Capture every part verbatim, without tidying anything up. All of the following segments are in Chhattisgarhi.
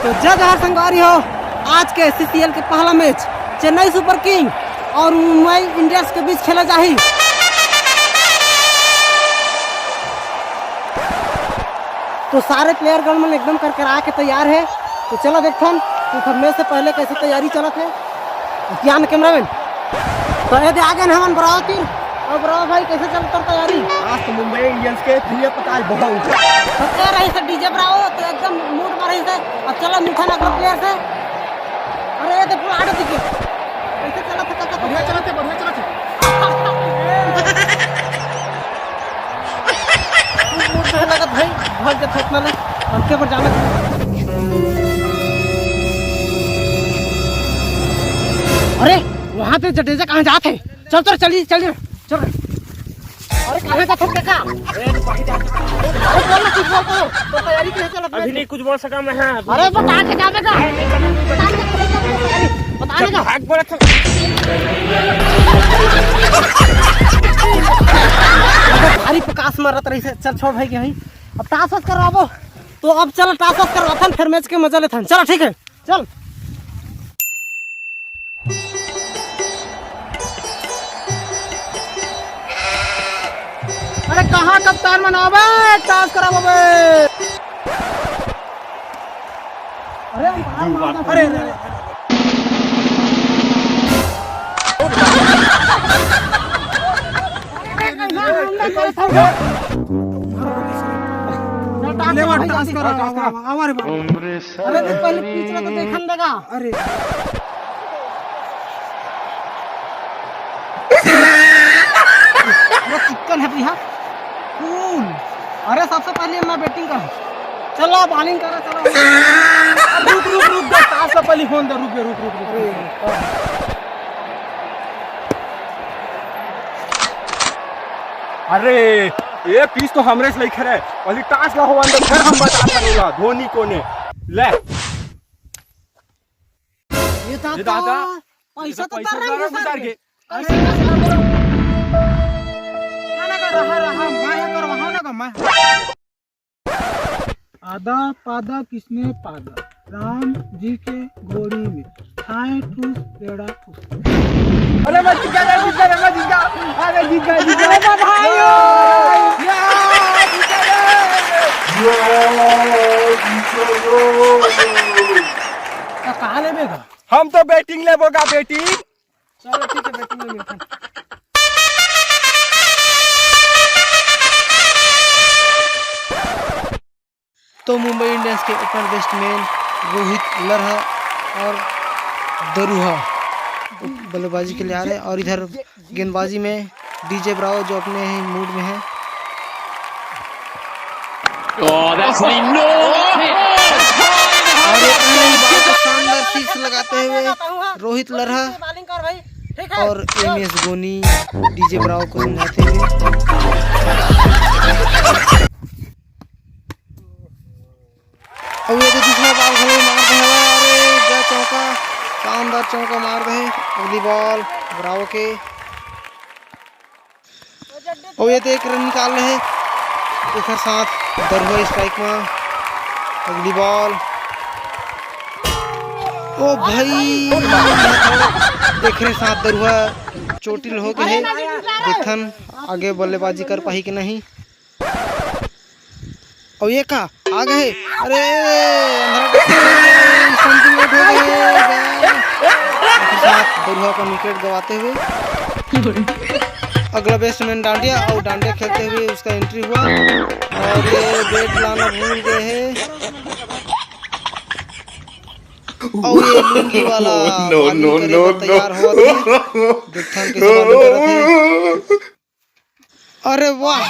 तो जय जोहार संगवारी हो, आज के सीसीएल के पहला मैच चेन्नई सुपर किंग और मुंबई इंडियंस के बीच खेला जाही। तो सारे प्लेयर गण मन एकदम करकरा के तैयार हे। तो चला देखथन कि सबने से पहले कैसे तैयारी चलत हे। ध्यान कैमरामैन। तो ये दे आ गए हमन ब्रावो तीर। और ब्रावो भाई, कैसे चलत तोर तैयारी? आज तो मुंबई इंडियंस के भैया पता है बहुत ऊंचा। तो क्या रही से डीजे ब्रावो तो एकदम मूड में रही से। अब चलो मीठा नगर प्लेयर से। अरे ये तो पूरा आड़े दिखे। कैसे चलत हे, काका? बढ़िया चलत हे, बढ़िया चलत हे। मुझे लगत भाई, भाग के थोपना ले, हमके पर जाना। अरे, वहाँ पे जडेजा कहाँ जात हे? चल, चल, चलिए, चलिए, चल। अरे, कहाँ जात हे, काका? अरे, बोल ना, कुछ बोल तो। तो तैयारी कैसे चलत हे? अभी नहीं कुछ बोल सका मैं, हाँ। अरे, बता के जाबे का? बता के, बता के, बता के। भाग बोला था। भारी प्रकाश मारत रही से। चल छोड़ भाई के भाई, अब टास वास करवाबो। तो अब चल टास वास करवाथन, फिर मैच के मजा लेथन। चल ठीक है, चल। अरे कहाँ कप्तान मन आवे, टास कराबो बे। अरे, अरे, अरे, अरे। ले, वो टास करा, टास करा। आवा रे बाबा। अरे, देख, पहले पिच ला तो देखन देगा। अरे। अरे, चिकन है भैया। कूल। अरे, सबसे पहले मैं बैटिंग करूँ। चलो, बॉलिंग करो, चलो। रुक, रुक, रुक, दे, टास ला पहले फोन दे, रुक, रुक, रुक, रुक। अरे। अरे, ये पिच तो हमरे से लइक हरे। पहले टास ला होवन दे, फिर हम बता करोला धोनी कोने। ले। ये दादा, ये दादा, पैसा तो पैसा उतार रहा है उतार सर। के। अरे, ना, ना, रहा, रहा, मैं कर, वहाँ ना कर, मैं। आदा पादा किसने पादा, राम जी के घोड़ी में खाए ठूस पेड़ा ठूस। अरे मैं जीत गया, मैं जीत गया, मैं जीत गया। अरे जीत गया, जीत गया। अरे बधाई हो। या, जीत गया। तो कहाँ लेबे गा? हम तो बैटिंग लेबो गा, बैटिंग। चलो ठीक है, बैटिंग में मिलते हैं। तो मुंबई इंडियंस के ओपनर बैट्समैन रोहित लरहा और दरुहा बल्लेबाजी के लिए आ रहे हैं और इधर गेंदबाजी में डीजे ब्रावो जो अपने ही मूड में है। Oh, that's an enormous hit. और एक शानदार सिक्स लगाते हुए रोहित लरहा और एम एस गोनी डीजे ब्रावो को समझाते हुए। अब ये तो दूसरा बार घलो मार दे हवय। अरे, गया चौका, शानदार चौका मार दे। अगली बॉल ब्रावो के। अउ ये तो एक रन निकाल रहे। एकर साथ दरुहा स्ट्राइक में। अगली बॉल। ओ भाई, एकरे साथ दरुहा चोटिल हो गए हे। देखथन आगे बल्लेबाजी कर पाही कि नहीं। अउ ये का आ गए? अरे, अंधरा के स्टंपिंग आउट हो गए। एक साथ दरुहा अपन विकेट गंवाते हुए। अगला बैट्समैन डांडिया और डांडिया खेलते हुए उसका एंट्री हुआ और ये बैट लाना भूल गए हैं। और ये लुंगी वाला नो, नो, नो, तैयार हुआ था। देखथन कैसे बॉलिंग करत हे। अरे वाह,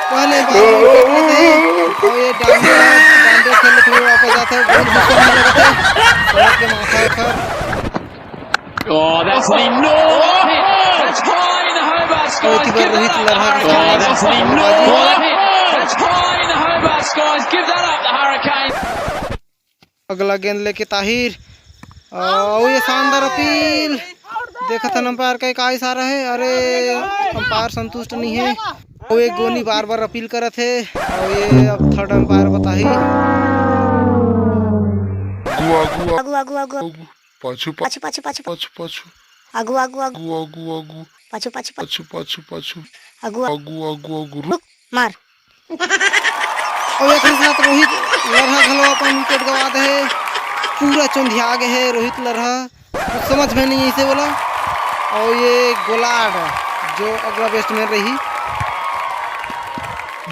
पहले बार में विकेट लेते हैं। और ये डांडे, डांडे खेलने के लिए वापस जाते हैं। बहुत गुस्सा होने लगा था। सड़क के माथा पर। Oh, that's an enormous hit. That's high in the Hobart skies. बहुत ही बार रोहित लरहा के सामने। Oh, that's an enormous hit. That's high in the Hobart skies. Give that up, the Hurricane. अगला गेंद लेके ताहिर। अउ ये शानदार अपील। देखत हन अंपायर का का इशारा है। अरे, अंपायर संतुष्ट नहीं है। अउ ये गोनी बार बार अपील करत है। अउ ये अब थर्ड अंपायर बताही। आगू, आगू, आगू, आगू। पाछू, पाछू, पाछू, पाछू, पाछू, पाछू। आगू, आगू, आगू। आगू, आगू, आगू। पाछू, पाछू, पाछू। पाछू, पाछू, पाछू। आगू, आगू। आगू, आगू, आगू। रुक, मार। अउ एखर साथ रोहित लरहा घलो अपन विकेट गवा दे हे। पूरा चोंधिया गे हे रोहित लरहा, कुछ समझ में नहीं इसे बोला। अउ ये गोलाड जो अगला बैट्समैन रही,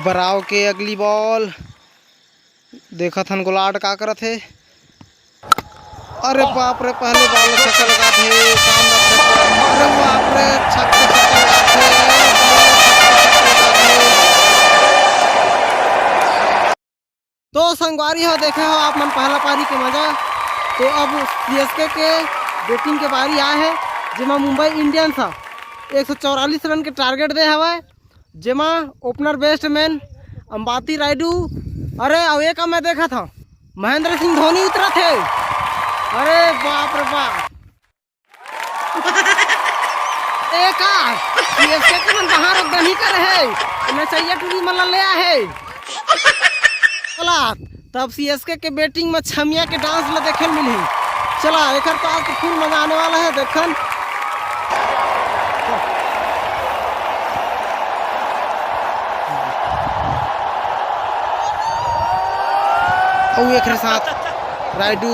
बराव के अगली बॉल। देखत हन गोलाड का करत हे। अरे बाप रे, पहले बॉल छक्का लगा दे, शानदार छक्का। अरे बाप रे, छक्का, छक्का लगा दे, छक्का, छक्का लगा दे। तो संगवारी हो, देखे हो आप मन पहला पारी के मजा। तो अब सीएसके के बैटिंग के बारी आए हे, जेमा मुंबई इंडियंस ह एक सौ चौवालीस रन के टारगेट दे हवय, जेमा ओपनर बैट्समैन अंबाती रायडू, अरे, अउ एक मैं देखत हंव, महेंद्र सिंह धोनी उतरत हे। अरे बाप रे बाप। ए का, सीएसके के मन बाहर एकदम ही करे हे, नचैया टूरी मन ला ले आए हे। चला, तब सीएसके के बैटिंग में छमिया के डांस ला देखे ल मिलही। चला, एकर तो आज तो फुल मजा आने वाला हे, देखन। अउ एखरे साथ रायडू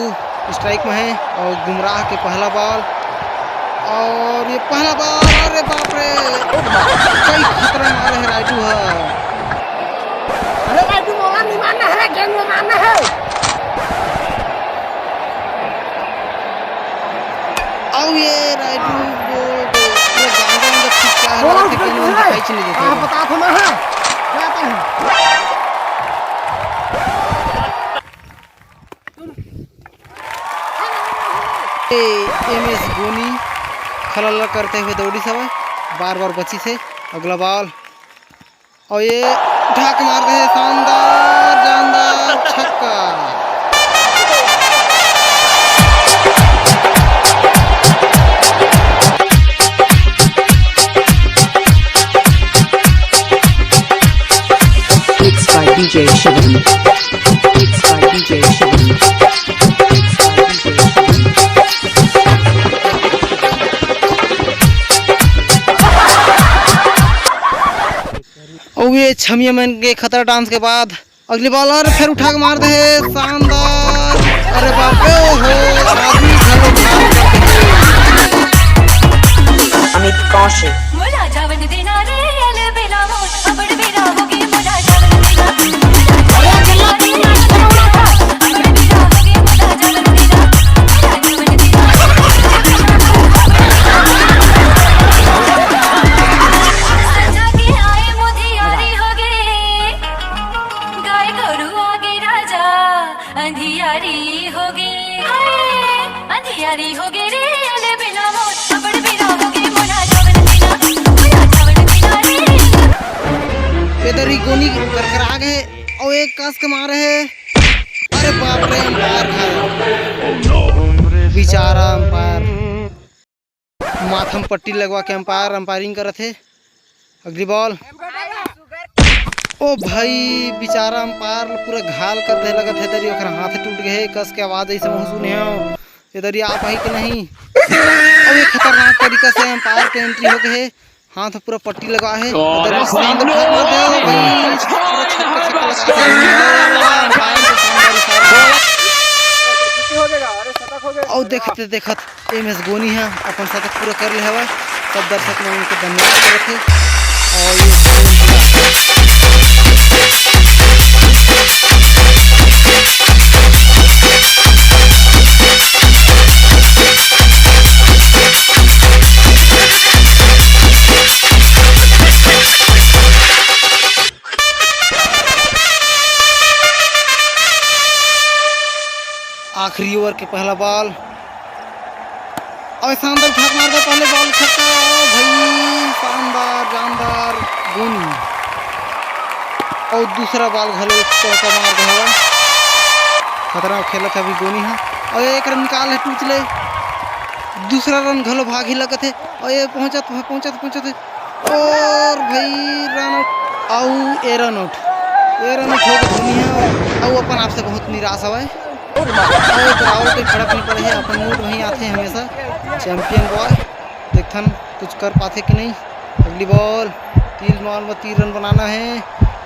स्ट्राइक में हे अउ बुमराह के पहला बॉल। अउ ये पहला बॉल, अरे बाप रे, कई खतरा मारे हे रायडू ह। अरे रायडू, मोला नहीं मारना है, गेंद में मारना है। अउ ये रायडू बोल दे, ये गांजा वांजा ठीक क्या है, बोला कि उसको गेंद में है। दिखाई नहीं देता हाँ, है। बता तो मैं, हाँ। क्या आता है? ए, एमएस गोनी खलल करते हुए दौड़ी सवय, बार बार बची से अगला बॉल। अउ ये उठा के मार दे, शानदार, जानदार छक्का। Mixed by DJ Shivam. Mixed by DJ Shivam. Mixed by DJ Shivam. अउ ये छमिया मन के खतरा डांस के बाद अगली बॉल, अरे फेर उठा के मार दे हे, शानदार। अरे बाप रे, ओहो, आदमी घलो मार दे हे। अमित कौशिक। अंधियारी हो गे, हाय, अंधियारी हो गे रे, अले बेला मोर, अबड़ बेरा हो गे, मोला जावन देना, मोला जावन देना रे। ए दरी गोनी करकरा गे, अउ एक कस के मारे हे। अरे बाप रे, अंपायर घायल। बेचारा अंपायर। माथा में पट्टी लगवा के अंपायर अंपायरिंग करत हे। अगली बॉल। ओ भाई, बेचारा अंपायर ल पूरा घायल कर दे लगत हे। दरी ओकर हाथ टूट गए हे, कस के आवाज ऐसे महसूस नहीं हो। ये दरी आप ही के नहीं। अब ये खतरनाक तरीका से अंपायर के एंट्री हो गए हे। हाथ में पूरा पट्टी लगा हे। दरी शानदार भाग मार दे। ओ भाई, पूरा छक्का, छक्का लगा के अंपायर के शानदार इशारा। अउ देखते देखत एम एस गोनी ह अपन शतक पूरा कर ले हवय, तब दर्शक मन उनके धन्यवाद करत हे। अउ ये आखिरी ओवर के पहला बॉल। अबे शानदार छक्का मार दे, पहले बॉल छक्का। ओ भाई, शानदार, जानदार गोनी। और दूसरा बॉल घलो चौका मार दे हवा। खतरनाक खेलत हे अभी गोनी ह। और एक रन निकाल हे टूच ले। दूसरा रन घलो भाग ही लगत हे। और ये पहुंचत, पहुंचत, पहुंचत हे। और भाई रन आउट, आउ ए रन आउट, ए रन आउट हो गए धोनी ह। अउ अपन आप से बहुत निराश हवय। अरे, बराबर के फरक नहीं पड़े हे, अपन मूड वहीं आथे हमेशा। चैंपियन बॉय, देखथन कुछ कर पाथे कि नहीं। अगली बॉल, तीन बॉल में तीन रन बनाना हे।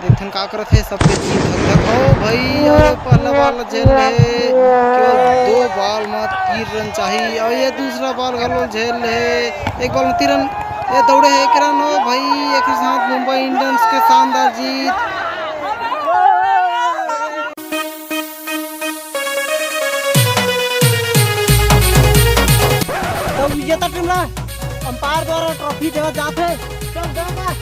देखथन का करत हे, सबके जी धक धक। ओ भाई, अरे पहला बॉल झेल ले, केवल दो बॉल में तीन रन चाहिए। और ये दूसरा बॉल घलो झेल ले, एक बॉल में तीन रन। ये दौड़े हे एक रन। ओ भाई, एक साथ मुंबई इंडियंस के शानदार जीत। तो विजेता टीम ला अंपायर द्वारा ट्रॉफी देवा जात हे। चल, देवा जा।